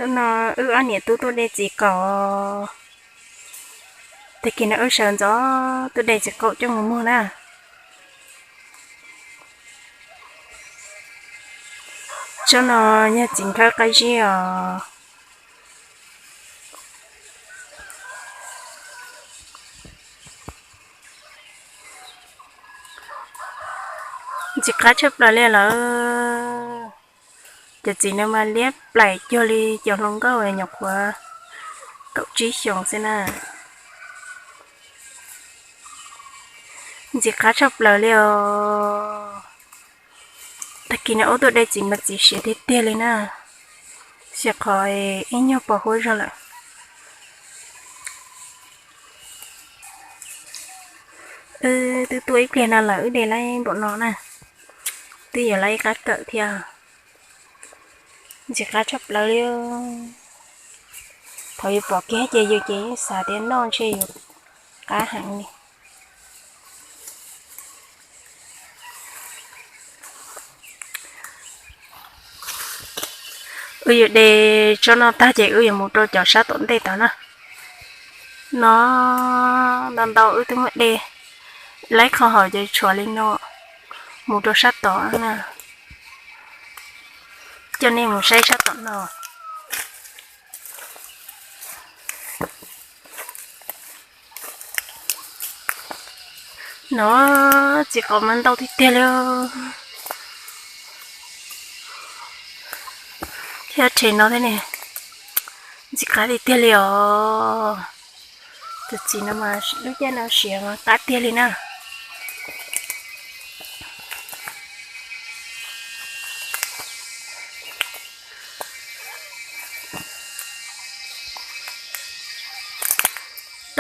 Hnub no wb ob niam tub tuaj de txiv qaum. Tag kis no wb sawv ntxov tuaj de txiv qaum coj mus muag na. Tsob no yog txiv nkhawb qab zib os. Ntxim qab tshaj plaws li lawm. Cov txiv no mas liab plaim cuag li cov hluas nkauj nyuam qhuav kaum tsib xyoos xwb na. Ntxim qab tshaj plaws li os. Tag kis no wb tuaj de txiv mas txiv siav tiag tiag li na. Xyov qhov ib nyuag pos huab zog lawm. Wb twb tuaj ib pliag no lawm wb de laib npaum no na. Twb yuav laib ib qab kawm thiab. Ntxim qab tshaj plaws li. Thaum yus pom kiag ces yus ces yeej xav tias noj ntshe yus qab heev li. Wb yuav de tsob no tag ces wb yuav mus rau cov sab tom ntej tod na. No ntau ntau wb twb muab de laib qhov hauv ces tshuav li no mus rau sab tod na. Coj nej mus saib sab tom no. No txiv qaum mas ntau tiag tiag li thiab rhe no thiab ne. Ntxim qab tiag tiag li os. Tus txiv no mas lub caij no siav mas qab tiag li na.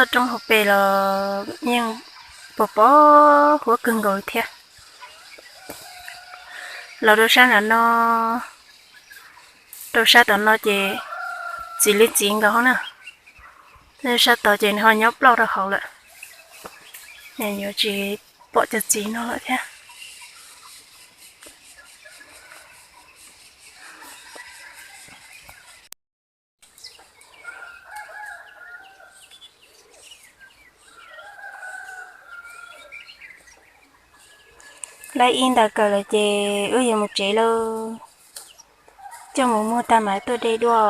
Toj roob hauv pes los yeej pos pos huab kawg nkaus li thiab. Los rau sab nram no, rau sab tom no ces txiv li txiv nkaus na. Sab tod ces nws ho nyob ploj rau hauv lawm, yuav tsis pom cov txiv no lawm thiab. Laib ib ntaws kawm lawm ces wb yuav mus tsev lauj. Coj mus muag tag mam tuaj de dua.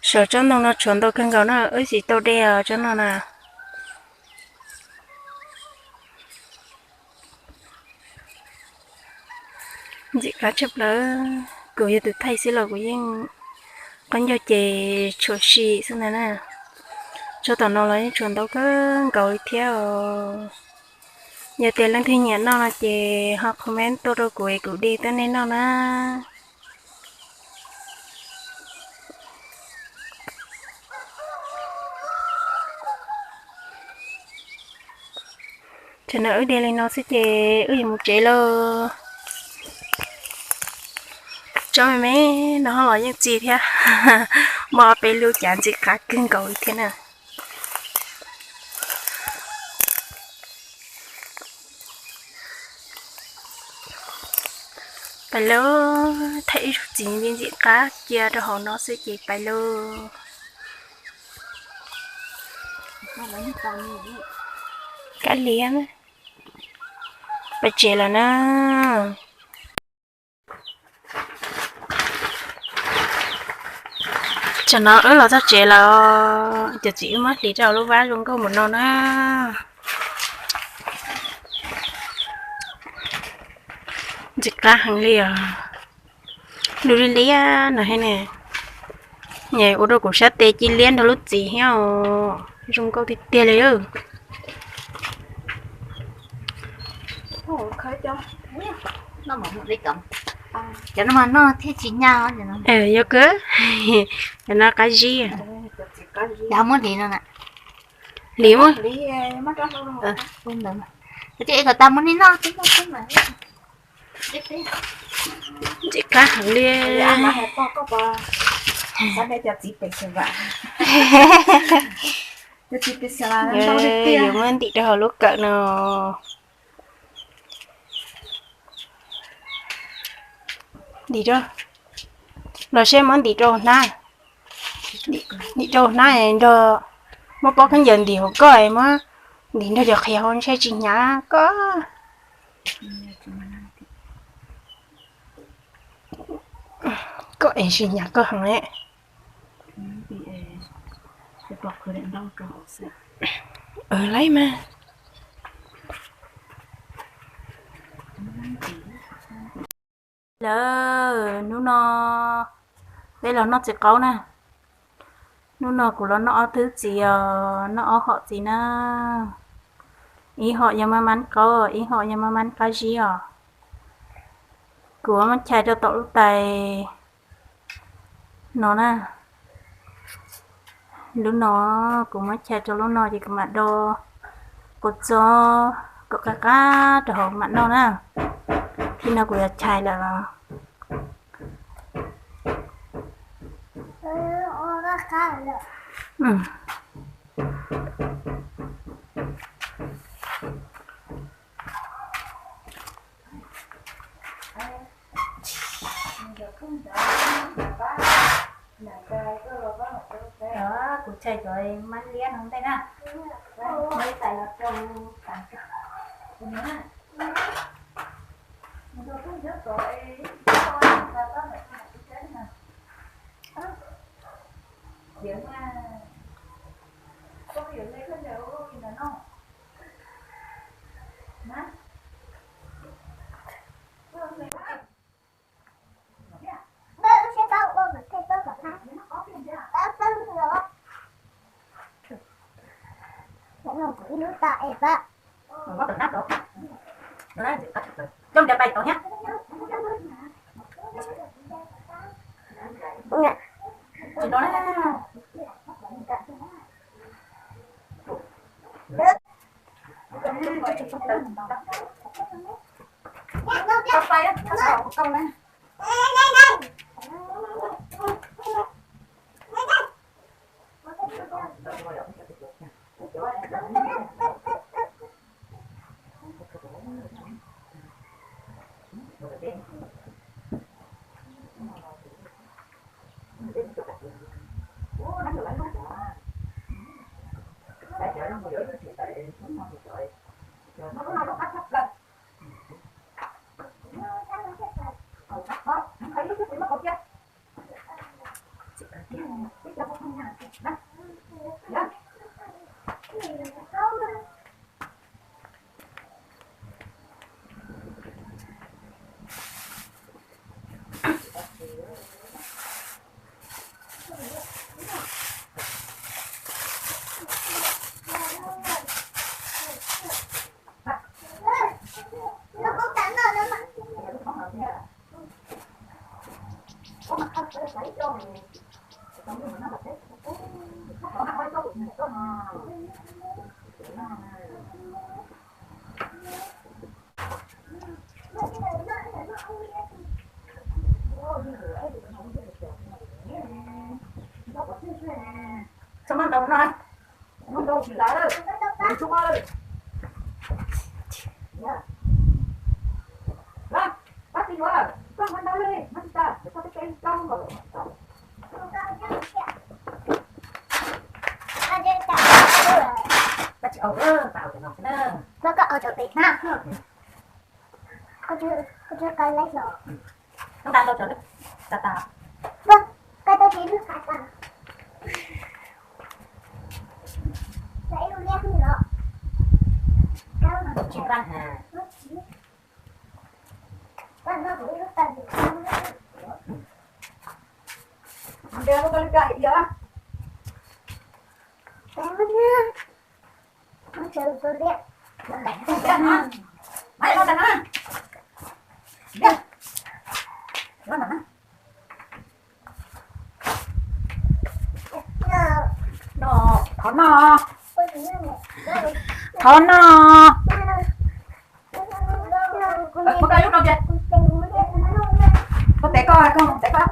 Saum tsob ntoo no tshuav ntau kawg nkaus na, wb tsis tau de os tsob no na. Ntxim qab tshaj plaws, kuv yog tus thaij xwb los kuv yeej qaub ncaug ces tshuav sim xwb ntag na. Tsob tom no los yeej tshuav ntau kawg nkaus li thiab os. Yog tias leej twg nyiam noj no ces ho comment tuaj rau kuv es kuv de tuaj nej noj na. Tam no wb de li no xwb ces wb yuav mus tsev lauj. Tsob me me no ho los yeej txi thiab. Muaj ob peb lub cav ntxim qab kawg nkaus li thiab na. Pais lauj, thaij ib zaug txiv ntxim ntxim qab cia rau hauv no xwb ces pais lauj. Kab liab, pais tsev lawm na. Tam no wb los txog tsev lawm, cov txiv wb muab hliv rau lub vab zoo nkauj mus no na. Ntxim qab heev li os. Lub liab liab no thiab ne. Ua rau kuv sab tes ci liab nrog lub txiv thiab os. Zoo nkauj tiag tiag li. Cov no mas noj thiaj tsis nyaj. Yog kawg, cov no qab zib. Hliv muab. Ntxim qab heev li. Yuav muab ntim rau hauv lub kawm no. Ntim rau, los seb muab ntim rau hnab. Ntim rau hnab nrog, muab pob khaub ncaws ntim hauv koj, muab ntim nrog cov qhiav hauv ntshe tsis hnyav koj. Koj es tsis hnyav koj heev. Laib mas. Lawm, hnub no peb los noj txiv qaub na. Hnub no kuv los noj ob thwb txiv os, noj ob hom txiv na. Ib hom yog maj mab qaub, ib hom yog maj mab qab zib os. Kuv muab chais rau tom lub tais no na. Lub no kuv muab chais rau lub no ces kuv mam do kua txob kom qab qab rau hauv mam noj na. Thib no kuv yuav chais lawm los. Kuv chais cov mab liab no ntej na. Thov noj, thov noj. Koj tes koj, koj tes koj.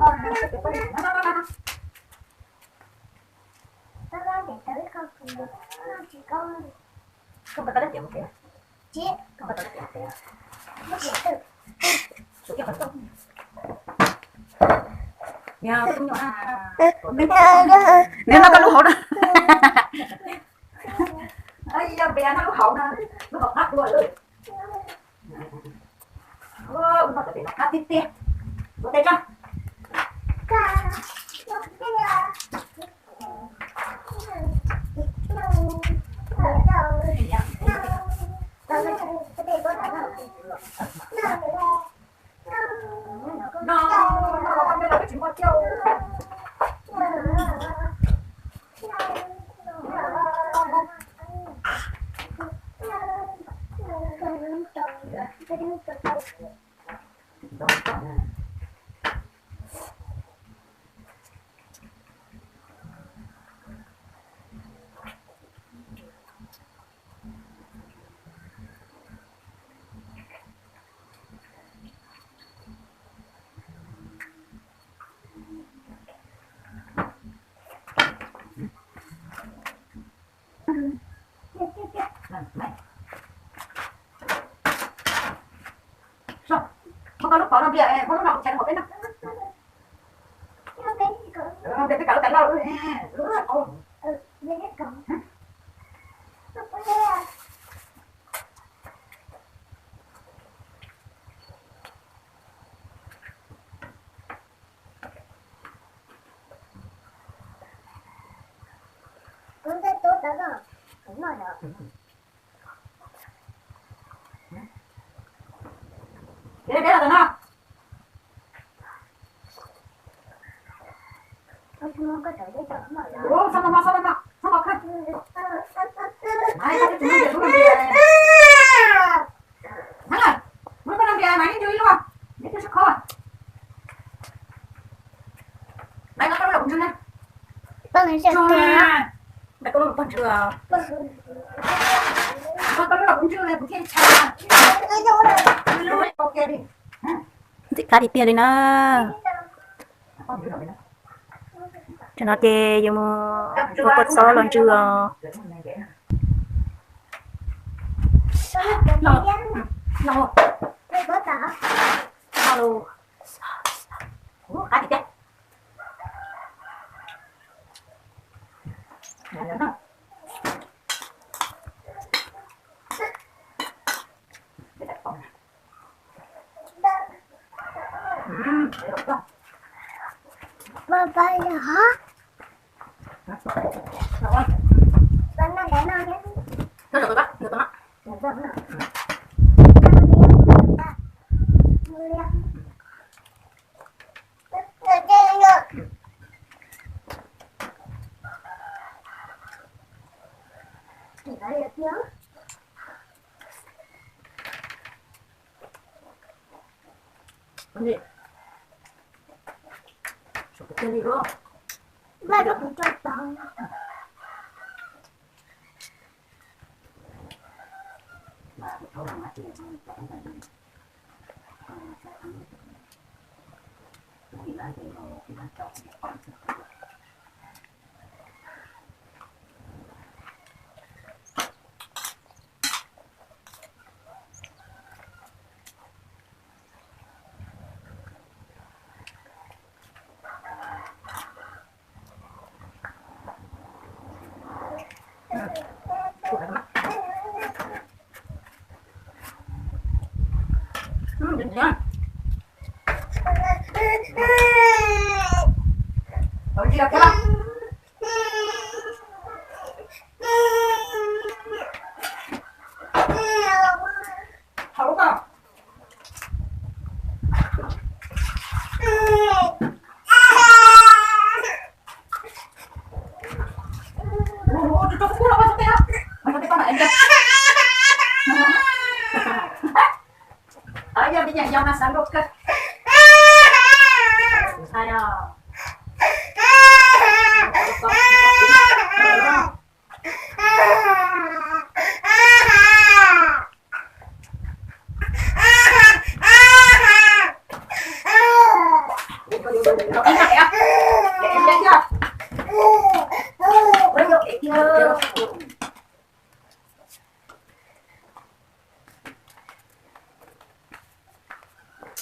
Neb noj koj lub hauv na. Noj lub hauv na, lub hauv qab dua. Ua no cov pem no qab tiag tiag. Ua tes tso. Muab koj lub pov no npias, muab lub no kuv tshais rau hauv peb noj. Npias peb kav lub kav lauj. Ntxim qab tiag tiag li na. Tam no ces yuav mus ua kua txob los ntsw os.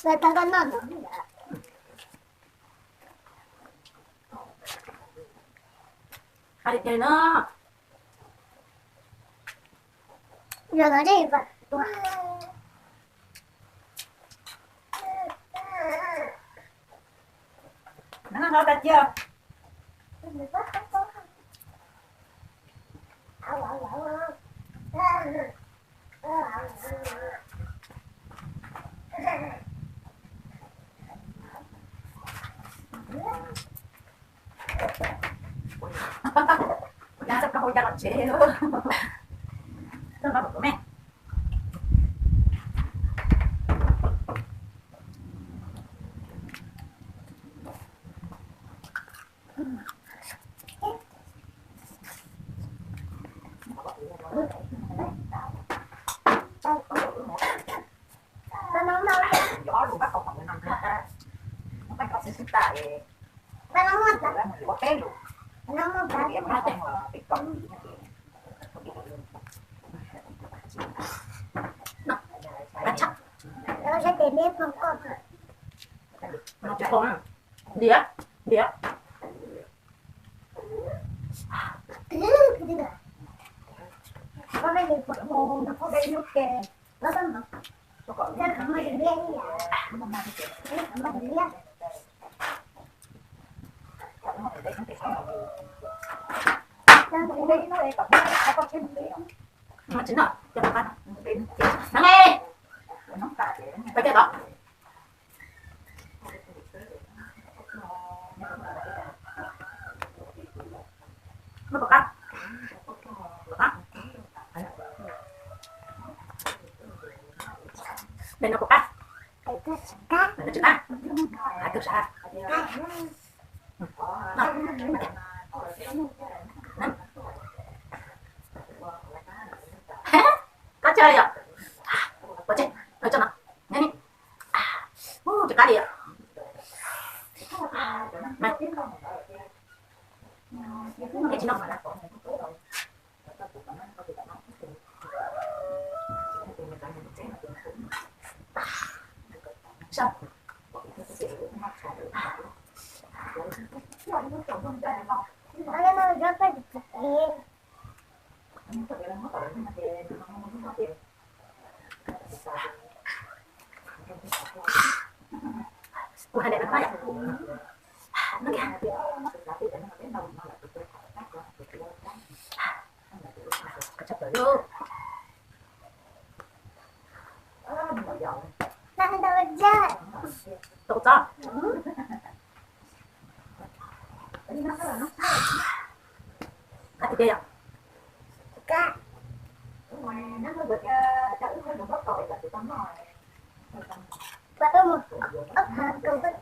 Hais li ces no, no tas cia. Kuv nyab txoj koj hau ya los tsev lawm. Txoj no kuv me. Diam, diam. Koj tsis yog, ua tsev, tso no, nyob ni, tsis qab li. Kuv hais lus no yom. Tau txob. Qab tiag tiag yom. Ua wb mus ob phav kaus koj